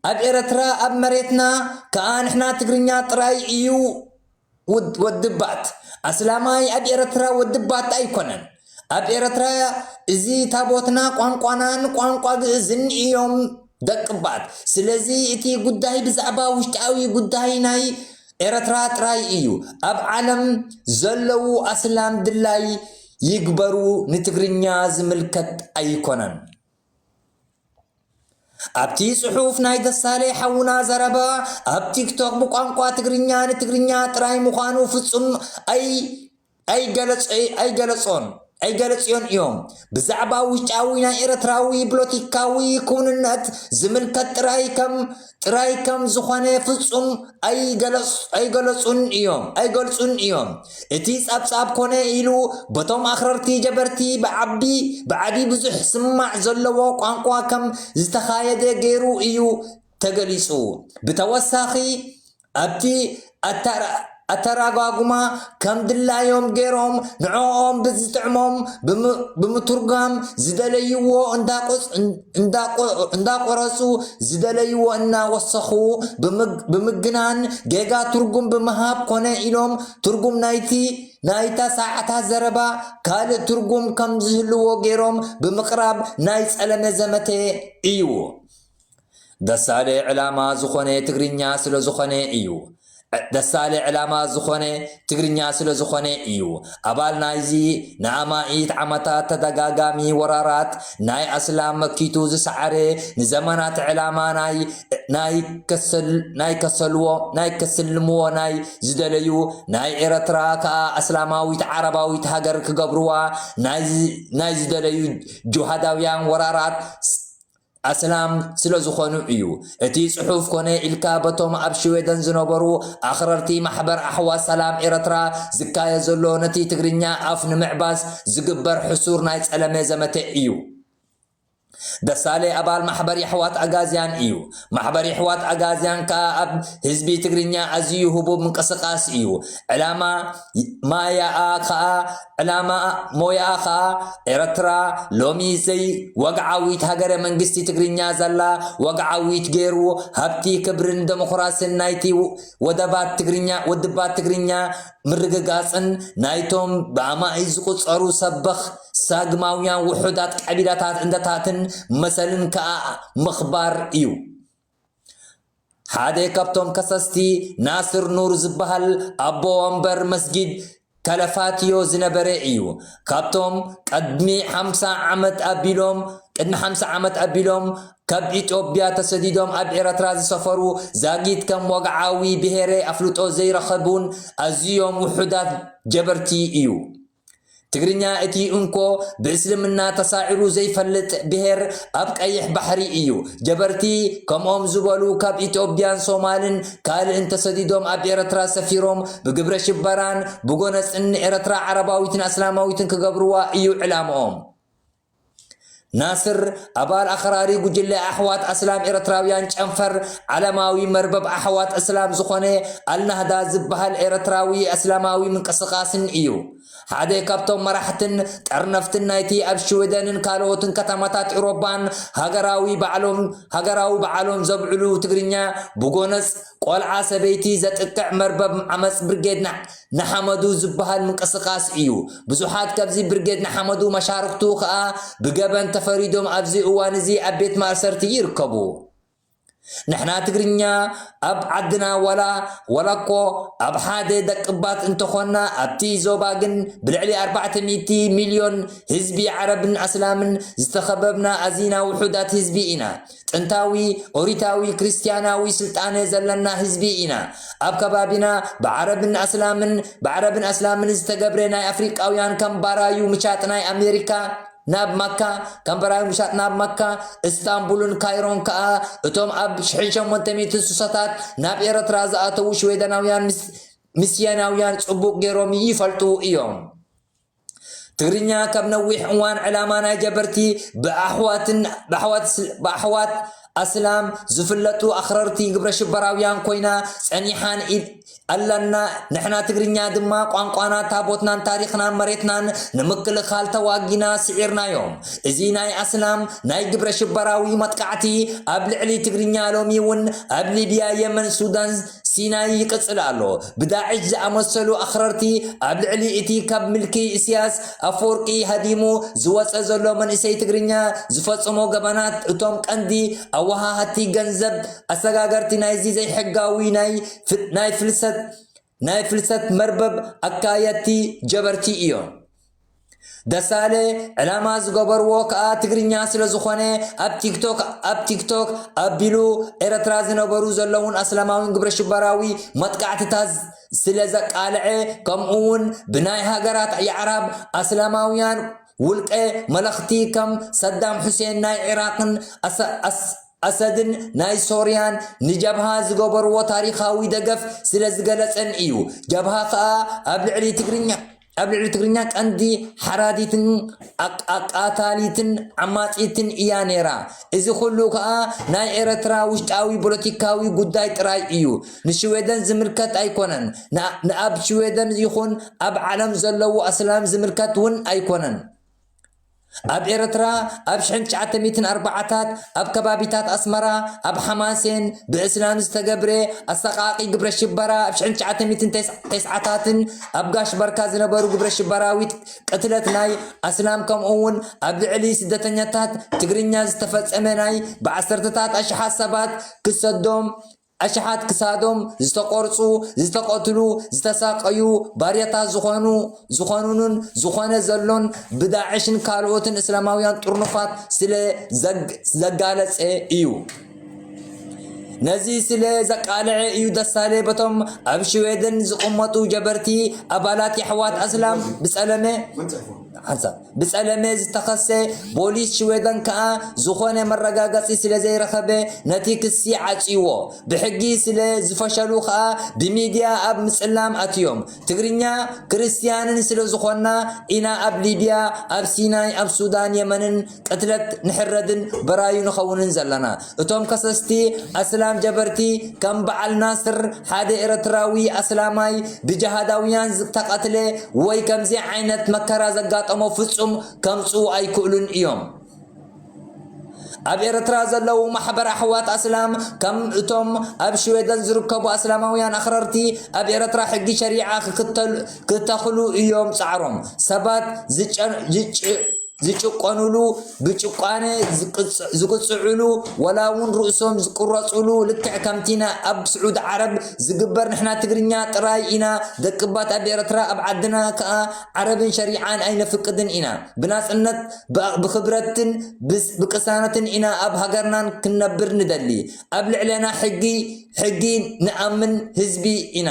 ኣብ ኤረትራ ኣብ መሬትና ከኣ ንሕና ትግርኛ ጥራይ እዩ ውድ-፣ ወድባት። ኣስላማይ ኣብ ኤረትራ ወድባት ኣይኮነን። ኣብ ኤረትራ እዚ ታቦትና ቋንቋናን ቋንቋ ግእዝን እዮም ደቅባት። ስለዚ እቲ ጉዳይ ብዛዕባ ውሽጣዊ ጉዳይ ናይ ኤረትራ ጥራይ እዩ። ኣብ ዓለም ዘለዉ ኣስላም ድላይ ይግበሩ ንትግርኛ ዝምልከት ኣይኮነን። ኣብቲ ጽሑፍ ናይ ደሳሌ ሓውና ዘረባ ኣብ ቲክቶክ ብቋንቋ ትግርኛ ንትግርኛ ጥራይ ምዃኑ ፍጹም ኣይ-፣ ኣይገለጸ-፣ ኣይገለጾን ኣይገለጽዮን እዮም። ብዛዕባ ውሽጣዊ ናይ ኤረትራዊ ፖለቲካዊ ክውንነት ዝምልከት ጥራይ ከም ጥራይ ከም ዝኾነ ፍጹም ኣይገለጽ-፣ ኣይገለጹን እዮም፣ ኣይገልጹን እዮም። እቲ ጸብጻብ ኮነ ኢሉ በቶም ኣኽረርቲ ጀበርቲ ብዓቢ፣ ብዓቢ ብዙሕ ስማዕ ዘለዎ ቋንቋ ከም ዝተኻየደ ገይሩ እዩ ተገሊጹ። ብተወሳኺ ኣብቲ ኣተራ-፣ ኣተራጓጉማ ከም ድላዮም ገይሮም ንዕኦም ብዝጥዕሞም ብም-፣ ብምትርጓም ዝደለይዎ እንዳቆጽ-፣ እንዳቆ-፣ እንዳቆረጹ ዝደለይዎ እናወሰኹ ብምግ-፣ ብምግናን ጌጋ ትርጉም ብምሃብ ኮነ ኢሎም ትርጉም ናይቲ ናይታ ሰዓታት ዘረባ ካልእ ትርጉም ከም ዝህልዎ ገይሮም ብምቕራብ ናይ ጸለመ ዘመተ እዩ። ደሳሌ ዕላማ ዝኾነ ትግርኛ ስለ ዝኾነ እዩ። ደሳሌ ዕላማ ዝኾነ ትግርኛ ስለ ዝኾነ እዩ። ኣባል ናይዚ ንኣማኢት ዓመታት ተደጋጋሚ ወራራት ናይ ኣስላም መኪቱ ዝሰዓረ፣ ንዘመናት ዕላማ ናይ፣ ናይ ከሰል-፣ ናይ ከሰልዎ፣ ናይ ከስልምዎ ናይ ዝደለዩ ናይ ኤረትራ ከኣ ኣስላማዊት ዓረባዊት ሃገር ክገብርዋ ናይ ዝ-፣ ናይ ዝደለዩ ጅሃዳውያን ወራራት ኣስላም ስለ ዝኾኑ እዩ። እቲ ጽሑፍ ኮነ ኢልካ በቶም ኣብ ሽዌደን ዝነበሩ ኣኽረርቲ ማሕበር ኣሕዋት ሰላም ኤረትራ ዝካየ ዘሎ ነቲ ትግርኛ ኣፍ ንምዕባስ ዝግበር ሕሱር ናይ ጸለመ ዘመተ እዩ። ደሳሌ ኣባል ማሕበር የሕዋት ኣጋዝያን እዩ። ማሕበር የሕዋት ኣጋዝያን ከኣ ኣብ ህዝቢ ትግርኛ ኣዝዩ ህቡብ ምንቅስቃስ እዩ። ዕላማ ማያኣ ከኣ፣ ዕላማ ሞያኣ ከኣ ኤረትራ ሎሚ ዘይ ወግዓዊት ሃገረ መንግስቲ ትግርኛ ዘላ ወግዓዊት ገይሩ ሃብቲ ክብርን ደሞክራስን ናይቲ ወደባት ትግርኛ፣ ወድባት ትግርኛ ምርግጋጽን ናይቶም ብኣማኢት ዝቁጸሩ ሰበኽ ሳግማውያን ውሑዳት ቀቢላታት እንደታትን መሰልን ከኣ ምኽባር እዩ። ሓደ ካብቶም ከሰስቲ ናስር ኑር ዝበሃል ኣቦ ወንበር መስጊድ ከለፋትዮ ዝነበረ እዩ። ካብቶም ቅድሚ ሓምሳ ዓመት ኣቢሎም፣ ቅድሚ ሓምሳ ዓመት ኣቢሎም ካብ ኢትዮጵያ ተሰዲዶም ኣብ ኤረትራ ዝሰፈሩ ዛጊት ከም ወግዓዊ ብሄረ ኣፍልጦ ዘይረኸቡን ኣዝዮም ውሑዳት ጀበርቲ እዩ። ትግርኛ እቲ እንኮ ብእስልምና ተሳዒሩ ዘይፈልጥ ብሄር ኣብ ቀይሕ ባሕሪ እዩ። ጀበርቲ ከምኦም ዝበሉ ካብ ኢትዮጵያን ሶማልን ካልእን ተሰዲዶም ኣብ ኤረትራ ሰፊሮም ብግብረ ሽበራን ብጎነጽን ንኤረትራ ዓረባዊትን ኣስላማዊትን ክገብርዋ እዩ ዕላምኦም። ናስር ኣባል ኣኽራሪ ጉጅለ ኣሕዋት ኣስላም ኤረትራውያን ጨንፈር ዓለማዊ መርበብ ኣሕዋት እስላም ዝኾነ ኣልናህዳ ዝበሃል ኤረትራዊ ኣስላማዊ ምንቅስቃስን እዩ። ሓደ ካብቶም መራሕትን ጠርነፍትን ናይቲ ኣብ ሽወደንን ካልኦትን ከተማታት ኤውሮጳን ሃገራዊ ባዕሎም፣ ሃገራዊ ባዕሎም ዘብዕሉ ትግርኛ ብጎነጽ ቆልዓ ሰበይቲ ዘጥቅዕ መርበብ ዓመጽ ብርጌድ ና-፣ ንሓመዱ ዝበሃል ምንቅስቃስ እዩ። ብዙሓት ካብዚ ብርጌድ ንሓመዱ መሻርክቱ ከኣ ብገበን ተፈሪዶም ኣብዚ እዋን እዚ ኣብ ቤት ማእሰርቲ ይርከቡ። ንሕና ትግርኛ ኣብ ዓድና ዋላ፣ ዋላ እኮ ኣብ ሓደ ደቅባት እንተኾንና፣ ኣብቲ ዞባ ግን ብልዕሊ ኣርባዕተ ሚእቲ ሚልዮን ህዝቢ ዓረብን ኣስላምን ዝተኸበብና ኣዚና ውሑዳት ህዝቢ ኢና። ጥንታዊ ኦሪታዊ ክርስትያናዊ ስልጣነ ዘለና ህዝቢ ኢና። ኣብ ከባቢና ብዓረብን ኣስላምን፣ ብዓረብን ኣስላምን ዝተገብረ ናይ ኣፍሪቃውያን ከም ባራዩ ምሻጥ ናይ ኣሜሪካ ናብ ማካ፣ ከም ባራዩ ምሻጥ ናብ ማካ፣ እስታንቡልን ካይሮን ከኣ እቶም ኣብ ሽሕን ሸሞንተ ሚእትን ስሳታት ናብ ኤረትራ ዝኣተዉ ሽወደናውያን ምስ-፣ ሚስዮናውያን ጽቡቕ ገይሮም ይፈልጡ እዮም። ትግርኛ ካብ ነዊሕ እዋን ዕላማ ናይ ጀበርቲ ብኣሕዋትን፣ ብኣሕዋት ስል-፣ ብኣሕዋት ኣስላም ዝፍለጡ ኣኽረርቲ ግብረ ሽበራውያን ኮይና ጸኒሓን ኢድ ኣለና። ንሕና ትግርኛ ድማ ቋንቋና፣ ታቦትናን ታሪኽናን መሬትናን ንምክልኻል ተዋጊና ስዒርናዮም። እዚ ናይ ኣስላም ናይ ግብረ ሽበራዊ መጥቃዕቲ ኣብ ልዕሊ ትግርኛ ሎሚ እውን ኣብ ሊብያ፣ የመን፣ ሱዳን፣ ሲናይ ይቅጽል ኣሎ። ብዳዕሽ ዝኣመሰሉ ኣኽረርቲ ኣብ ልዕሊ እቲ ካብ ምልኪ ኢሳያስ ኣፈወርቂ ሃዲሙ ዝወጸ ዘሎ መንእሰይ ትግርኛ ዝፈጸሞ ገበናት እቶም ቀንዲ ኣወሃሃቲ ገንዘብ ኣሰጋገርቲ ናይዚ ዘይሕጋዊ ናይ ፍ-፣ ናይ ፍልሰት፣ ናይ ፍልሰት መርበብ ኣካየድቲ ጀበርቲ እዮም። ደሳለ ዕላማ ዝገበርዎ ከኣ ትግርኛ ስለ ዝኾነ ኣብ ቲክቶክ፣ ኣብ ቲክቶክ ኣቢሉ ኤረትራ ዝነበሩ ዘለውን ኣስላማዊን ግብረ ሽበራዊ መጥቃዕትታት ስለ ዘቃልዐ፣ ከምኡ እውን ብናይ ሃገራት የዕራብ ኣስላማውያን ውልቀ መለኽቲ ከም ሰዳም ሑሴን ናይ ዒራቕን ኣሰ-፣ ኣስ-፣ ኣሰድን ናይ ሶርያን ንጀብሃ ዝገበርዎ ታሪኻዊ ደገፍ ስለ ዝገለጸን እዩ። ጀብሃ ከኣ ኣብ ልዕሊ ትግርኛ፣ ኣብ ልዕሊ ትግርኛ ቀንዲ ሓራዲትን ኣቅ-፣ ኣቃታሊትን ዓማጺትን እያ ነይራ። እዚ ኩሉ ከኣ ናይ ኤረትራ ውሽጣዊ ፖለቲካዊ ጉዳይ ጥራይ እዩ። ንሽዌደን ዝምልከት ኣይኮነን። ንኣ-፣ ንኣብ ሽዌደን ይኹን ኣብ ዓለም ዘለዉ ኣስላም ዝምልከት እውን ኣይኮነን። ኣብ ኤረትራ ኣብ ሽሕን ትሽዓተ ሚእትን ኣርባዓታት ኣብ ከባቢታት ኣስመራ ኣብ ሓማሴን ብእስላም ዝተገብረ ኣሰቃቂ ግብረ ሽበራ፣ ኣብ ሽሕን ትሽዓተ ሚእትን ተስዓታትን ኣብ ጋሽ ባርካ ዝነበሩ ግብረ ሽበራዊት ቅትለት ናይ ኣስላም፣ ከምኡ እውን ኣብ ልዕሊ ስደተኛታት ትግርኛ ዝተፈጸመ ናይ ብዓሰርተታት ኣሽሓት ሰባት ክሰዶም ኣሽሓት ክሳዶም ዝተቆርጹ፣ ዝተቐትሉ፣ ዝተሳቀዩ፣ ባርያታት ዝኾኑ፣ ዝኾኑንን ዝኾነ ዘሎን ብዳዕሽን ካልኦትን እስላማውያን ጥርኑፋት ስለ ዘግ-፣ ዘጋለጸ እዩ። ነዚ ስለ ዘቃለዐ እዩ ደሳለ በቶም ኣብ ሽዌደን ዝቕመጡ ጀበርቲ ኣባላት የሕዋት ኣስላም ብጸለመ ሓንሳብ ብጸለመ ዝተኸሰ። ፖሊስ ሽዌደን ከኣ ዝኾነ መረጋገጺ ስለ ዘይረኸበ ነቲ ክሲ ዓጽይዎ። ብሕጊ ስለ ዝፈሸሉ ከኣ ብሚድያ ኣብ ምጽላም ኣትዮም። ትግርኛ ክርስትያንን ስለ ዝኾንና ኢና ኣብ ሊብያ፣ ኣብ ሲናይ፣ ኣብ ሱዳን፣ የመንን ቅትለት ንሕረድን በራዩ ንኸውንን ዘለና። እቶም ከሰስቲ ኣስላም ጀበርቲ ከም በዓል ናስር ሓደ ኤረትራዊ ኣስላማይ ብጅሃዳውያን ዝተቐትለ ወይ ከምዚ ዓይነት መከራ ዘጋጠሞ ፍጹም ከምጽኡ ኣይክእሉን እዮም። ኣብ ኤረትራ ዘለዉ ማሕበር ኣሕዋት ኣስላም ከም እቶም ኣብ ሽዌደን ዝርከቡ ኣስላማውያን ኣኽረርቲ ኣብ ኤረትራ ሕጊ ሸሪዓ ክክተል-፣ ክተኽሉ እዮም ጻዕሮም። ሰባት ዝጨ-፣ ዝጭ-፣ ዝጭቆኑሉ፣ ብጭቋነ ዝቅጽ-፣ ዝቅጽዑሉ፣ ወላ እውን ርእሶም ዝቁረጹሉ፣ ልክዕ ከምቲ ና-፣ ኣብ ስዑድ ዓረብ ዝግበር። ንሕና ትግርኛ ጥራይ ኢና ደቅባት ኣብ ኤረትራ፣ ኣብ ዓድና ከኣ ዓረብን ሸሪዓን ኣይነፍቅድን ኢና። ብናጽነት፣ ብ-፣ ብኽብረትን ብስ-፣ ብቅሳነትን ኢና ኣብ ሃገርናን ክንነብር ንደሊ። ኣብ ልዕሌና ሕጊ፣ ሕጊ ንኣምን ህዝቢ ኢና።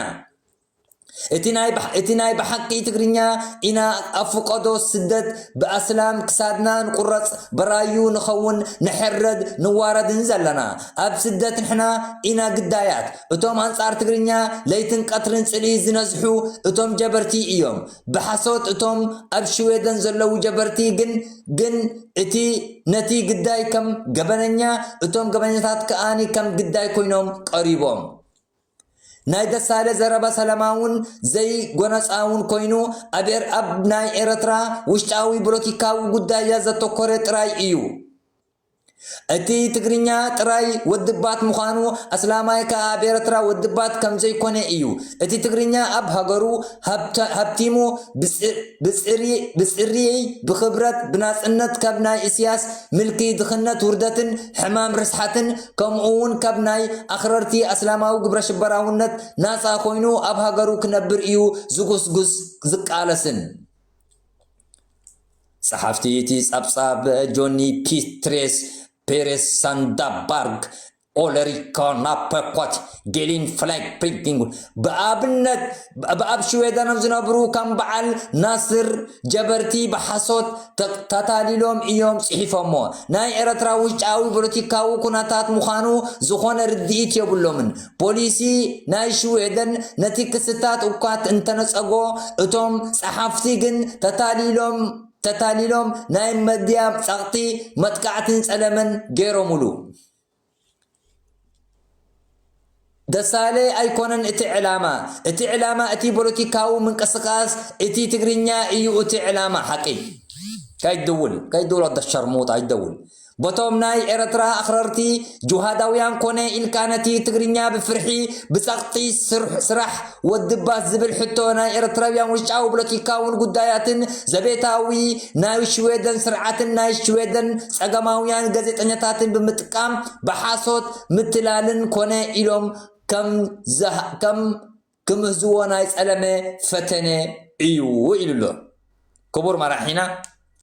እቲ ናይ ብሓ-፣ እቲ ናይ ብሓቂ ትግርኛ ኢና ኣብ ፍቆዶ ስደት ብኣስላም ክሳድና ንቁረጽ፣ በራዩ ንኸውን፣ ንሕረድ፣ ንዋረድን ዘለና። ኣብ ስደት ንሕና ኢና ግዳያት። እቶም ኣንጻር ትግርኛ ለይትን ቀትርን ጽልኢ ዝነዝሑ እቶም ጀበርቲ እዮም። ብሓሶት እቶም ኣብ ሽዌደን ዘለዉ ጀበርቲ ግን፣ ግን እቲ ነቲ ግዳይ ከም ገበነኛ፣ እቶም ገበነኛታት ከኣኒ ከም ግዳይ ኮይኖም ቀሪቦም። ናይ ደሳለ ዘረባ ሰላማውን ዘይጎነጻውን ኮይኑ፣ ኣብ ኤር-፣ ኣብ ናይ ኤረትራ ውሽጣዊ ፖለቲካዊ ጉዳያት ዘተኮረ ጥራይ እዩ። እቲ ትግርኛ ጥራይ ወድባት ምዃኑ፣ ኣስላማይ ከኣ ኣብ ኤረትራ ወድባት ከም ዘይኮነ እዩ። እቲ ትግርኛ ኣብ ሃገሩ ሃብተ-፣ ሃብቲሙ ብጽ-፣ ብጽሪ-፣ ብጽርየይ ብኽብረት ብናጽነት ካብ ናይ ኢስያስ ምልኪ ድኽነት ውርደትን ሕማም ርስሓትን ከምኡ እውን ካብ ናይ ኣኽረርቲ ኣስላማዊ ግብረ ሽበራውነት ናጻ ኮይኑ ኣብ ሃገሩ ክነብር እዩ ዝጉስጉስ ዝቃለስን። ጸሓፍቲ እቲ ጸብጻብ ጆኒ ፒትሬስ፣ ፔሬስ ሳንዳባርግ፣ ኦለሪኮ ናፐኮት፣ ጌሊን ፍላግ ፕሪንቲንግ ብኣብነት ብ-፣ ኣብ ሽዌደን ኣብ ዝነብሩ ከም በዓል ናስር ጀበርቲ ብሓሶት ተ-፣ ተታሊሎም እዮም ጽሒፎሞ። ናይ ኤረትራ ውሽጣዊ ፖለቲካዊ ኩነታት ምዃኑ ዝኾነ ርድኢት የብሎምን። ፖሊሲ ናይ ሽዌደን ነቲ ክስታት እኳ እንተነጸጎ፣ እቶም ጸሓፍቲ ግን ተታሊሎም፣ ተታሊሎም ናይ መድያ ጸቕጢ፣ መጥቃዕትን ጸለመን ገይሮምሉ። ደሳለ ኣይኮነን እቲ ዕላማ። እቲ ዕላማ እቲ ፖለቲካዊ ምንቅስቃስ እቲ ትግርኛ እዩ እቲ ዕላማ። ሓቂ ከይትድውል ከይትድውል ወደ ሸርሙጣ ኣይትደውል። በቶም ናይ ኤረትራ ኣኽረርቲ ጅሃዳውያን ኮነ ኢልካ ነቲ ትግርኛ ብፍርሒ ብጸቕጢ ስራሕ ወድባት ዝብል ሕቶ ናይ ኤረትራውያን ውሽጣዊ ፖለቲካውን ጉዳያትን ዘቤታዊ ናይ ሽዌደን ስርዓትን ናይ ሽዌደን ጸገማውያን ጋዜጠኛታትን ብምጥቃም ብሓሶት ምትላልን ኮነ ኢሎም ከም ክምህዝዎ ናይ ጸለመ ፈተነ እዩ ኢሉ ኣሎ። ክቡር መራሒና